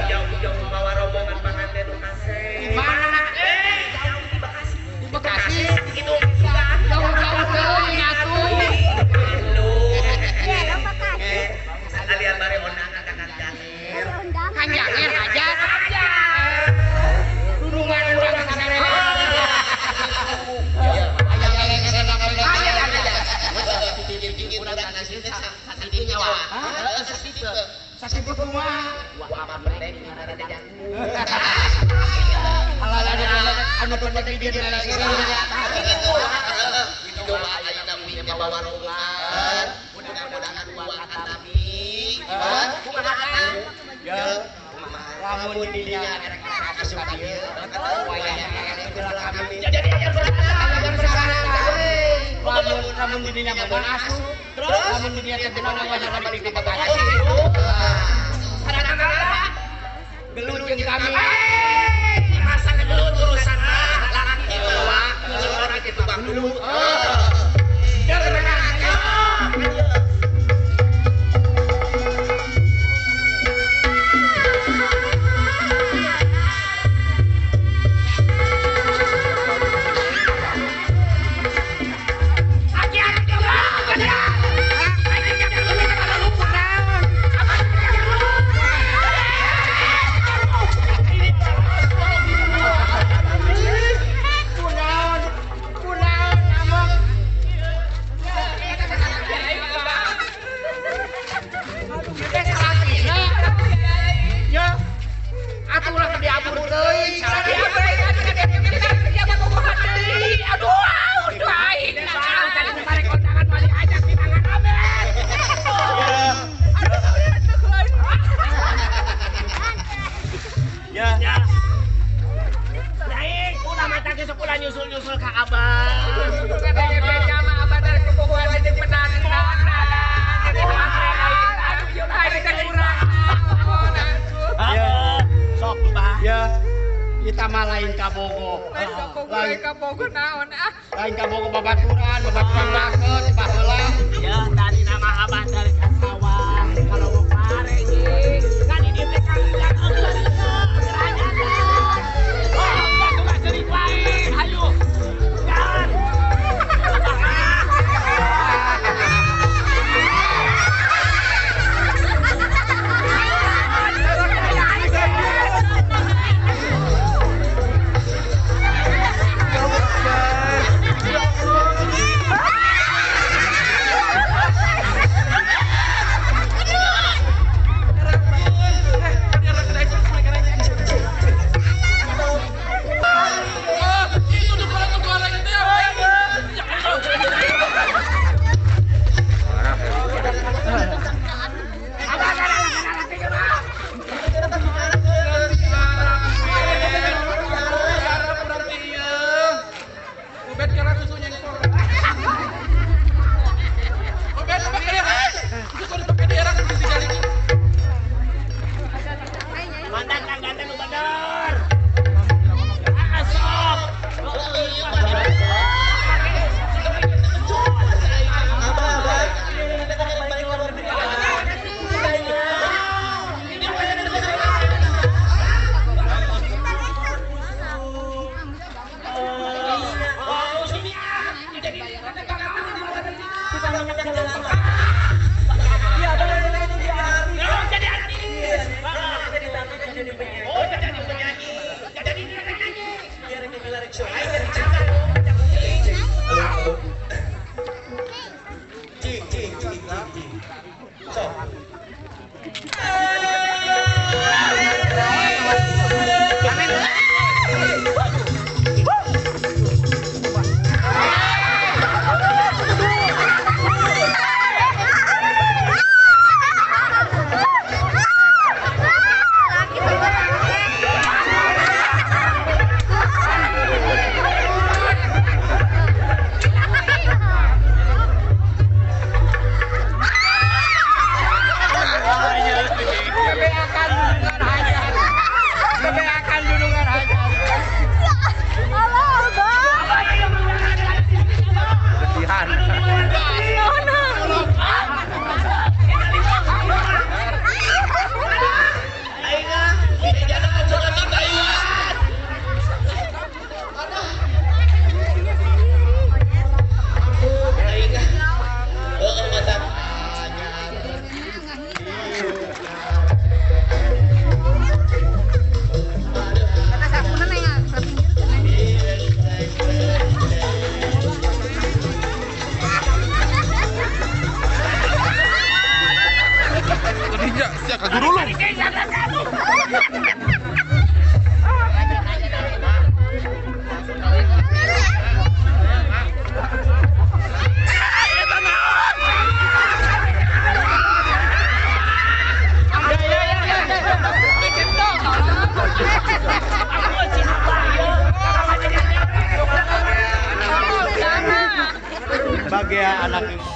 Jauh-jauh bawa rombongan panganten kasih. Di mana? Jauh di Bekasi. Di Bekasi. Itu sudah jauh-jauh teuing atuh. Ya, Bekasi. Sekalian bare ondangan ka Kang Jangir. Kang Jangir hajat. Dudungan urang saderek. Satipe kumaha? Wah, pendek rada jangkung. Alah anu pendek di dieu gitu. Itu ayeuna uing teh bawa rombongan. Mudah-mudahan buat kami. Kumaha Ya. Lamun di dinya erek asup ka dieu, wayahna kami. Jadi aya bersarang. Lamun lamun di dinya meunang asup, lamun di dinya teh meunang wayahna balik di Bekasi. Gelut jeung kami. Masa gelut urusan mah lalaki mah orang kitu bang dulu. Nyusul-nyusul ka abah. Sok bah. Ya. Kita mah lain ka Bogo. Lain ka Bogo naon ah? Lain ka Bogo babaturan, babaturan banget baheula. Ya, tadi nama abah dari sawah. Kalau mau pare ye. Kan ini teh kang ayo. Jalan. Sia kagurulung. Bagia anak ibu.